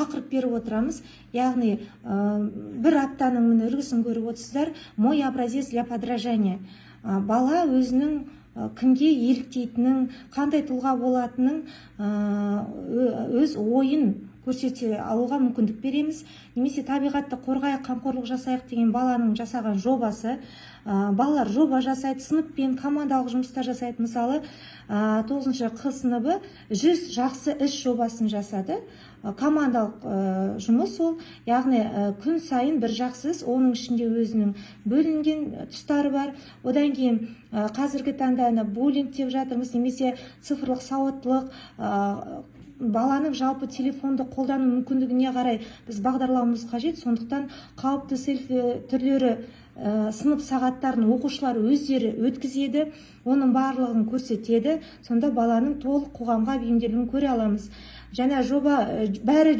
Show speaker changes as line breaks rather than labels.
Тақырып беріп отырамыз, яғни бір аптаның, міне, үлгісін көріп отырсыздар: «Мой образец для подражания». Бала өзінің кімге еліктейтінін, қандай тұлға болатынын, өз ойын көрсете алуға мүмкіндік береміз. Немесе «Табиғатты қорғайық, қамқорлық жасайық» деген баланың жасаған жобасы. Балалар жоба жасайды, сыныппен командалық жұмыстар жасайды. Мысалы, тоғызыншы Қ сыныбы 100 жақсы іс жобасын жасады. Командалық жұмыс ол, яғни күн сайын бір жақсы іс, оның ішінде өзінің бөлінген тұстары бар. Одан кейін қазіргі таңда ана буллинг деп жатырмыз немесе цифрлық сауаттылық, баланың жалпы телефонды қолдану мүмкіндігіне қарай біз бағдарлауымыз қажет. Сондықтан қауіпті селфи түрлері, сынып сағаттарын оқушылар өздері өткізеді, оның барлығын көрсетеді. Сонда баланың толық қоғамға бейімделуін көре аламыз. Жаңа жоба, бәрі